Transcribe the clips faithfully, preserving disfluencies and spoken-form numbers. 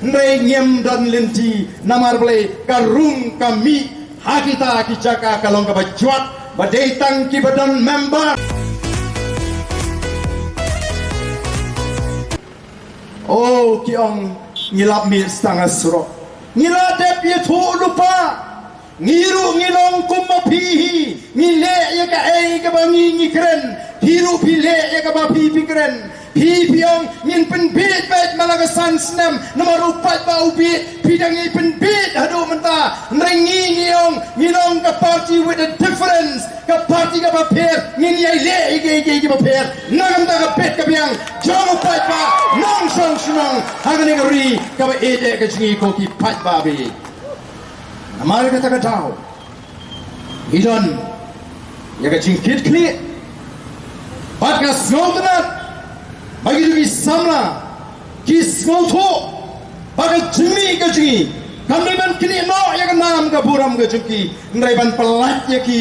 Hynrei ngim don lynti namar balei ka rung ka mih ha kita ki jaka ka long kaba jwat ba dei tang kiba don member. Oh, ki ong ngi lap mih stang ha surok. Ngi la dep ïathuh lypa. Ngi ruh ngi long kum ma phi hi, ngi leh ïa kaei kaba ngi ngi kren, phi ruh phi leh ïa kaba phi phi kren. Phi phi ong ngin pynbieit beit man la ka san snem, namar u paidbah u bieit, phi dang ïai pynbieit haduh mynta. Hynrei ngi ngi ong ngi long ka party with a difference, ka party kaba pher, ngin ïai leh ïa kiei kiei kiba pher na ka bynta ka beit ka biang jong u paidbah nongshong shnong ha kane ka ri kaba ïeit eh ka jong ngi, ko ki paidbah ba ïeit. Namar kata ka daw ngi don ïa ka jingkitkhlieh bad ka sngewtynnat ba kito ki samla ki sngewthuh ba ka jingmih ka jong ngi kam dei ban knieh noh ïa ka nam ka burom ka jong ki, hynrei ban pyllait ïa ki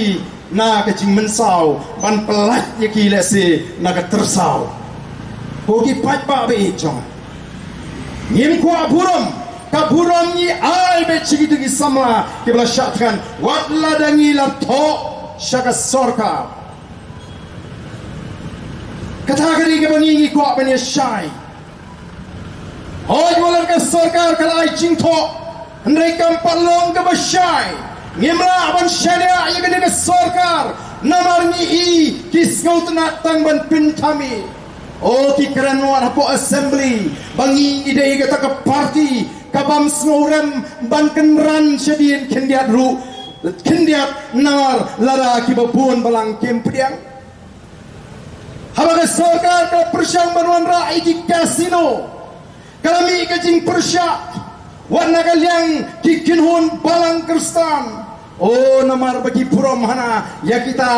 na ka jingmynsaw, ban pyllait ïa ki lehse na ka tyrsaw. Ko ki paidbah ba ïeit jong nga, ngim kwah burom, ka burom ngi ai beit sha kito ki samla kiba la shah thngan wat lada ngi la thoh sha ka sorkar. Kata ka dei kaba ngi ngi kwah ban ïa shai. Hooid, wat la ka sorkar ka la ai jingthoh, hynrei kam pat long kaba shai. Ngim lah ban shaniah ïa kane ka sorkar namar ngi i ki sngewtynnat tang ban pynthame. O ki kren wat hapoh assembly ba ngi ngi dei kata ka party ka bym sngewrem ban kynran shadien khyndiat ruh khyndiat namar lada kiba bun balang kim pdiang. Haba ka sorkar ka pyrshang ban wanrah ïa ki casino, ka la mih ka jingpyrshah wat na ka liang ki kynhun balang Khristan. O namar ba ki burom hana ïa kita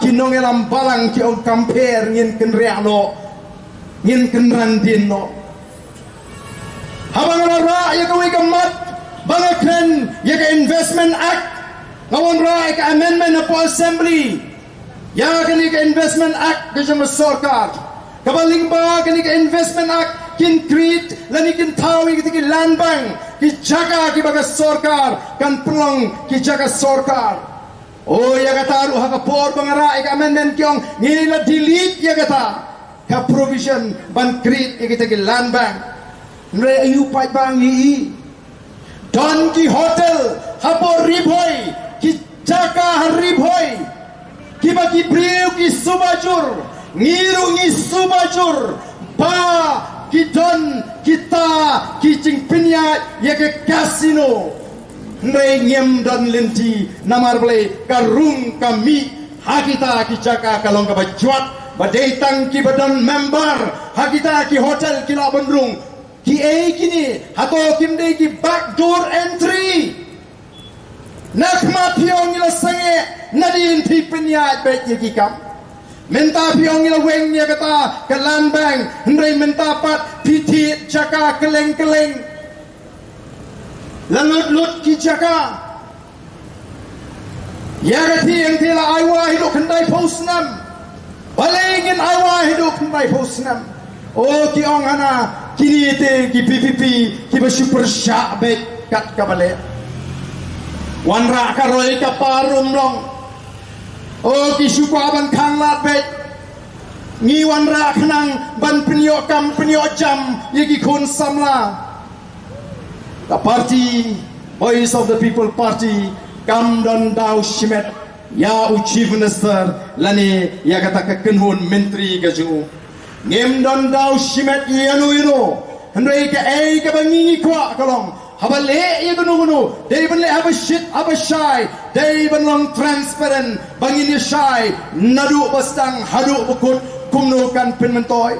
ki nongïalam balang, ki ong kam pher, ngin kynriah noh, ngin kynran dien noh. Haba nga la rah ïa kawei ka mat ba nga kren ïa ka Investment Act, nga wanrah ïa ka amendment hapoh assembly ïa kane ka Investment Act ka jong ka sorkar. Kaba lyngba kane ka Investment Act kin create lane kin thaw ïa kita ki land bank, ki jaka kiba ka sorkar kan pynlong ki jaka sorkar. O ïa kata ruh ha ka por ba nga rah ïa ka amendment ki ong ngi la delete ïa kata ka provision ban create ïa kita ki land bank. Hynrei aïu paidbah ngi i? Don ki hotel hapoh Ri Bhoi, ki jaka ha Ri Bhoi, kiba ki briew ki suba jur, ngi ruh ngi suba jur ba ki don kita ki jingpynïaid ïa ka casino. Hynrei ngim don lynti namar balei ka rung ka mih ha kita ki jaka ka long kaba jwat ba dei tang kiba don member. Ha kita ki hotel ki lah ban rung. Kiei kine? Hato kim dei ki backdoor entry? Na khmat phi ong ngi la sangeh, nadien phi pynïaid beit ïa ki kam. Mynta phi ong ngi la weng ïa kata ka land bank, hynrei mynta pat phi thied jaka kylleng kylleng. La lut lut ki jaka. Ïa ka thiang te la ai wai haduh khyndaiphew snem. Balei ngin ai wai haduh khyndaiphew snem? O ki ong hana, kine te ki VPP kiba shu pyrshah beit kat kaba leh. Wanrah ka roi ka par um long. O ki shu kwah ban khanglad beit. Ngi wanrah khnang ban pynïoh kam pynïoh jam ïa ki khun samla. Ka party Voice of the People Party kam don daw shimet ïa u Chief Minister lane ïa kata ka kynhun myntri ka jong u. Ngim don daw shimet ïa no ïa no. Hynrei kaei kaba ngi ngi kwah ka long, haba leh ïa kano kano, dei ban leh haba shit haba shai, dei ban long transparent, ba ngin ïa shai naduh ba sdang haduh ba kut kumno kan pynmyntoi.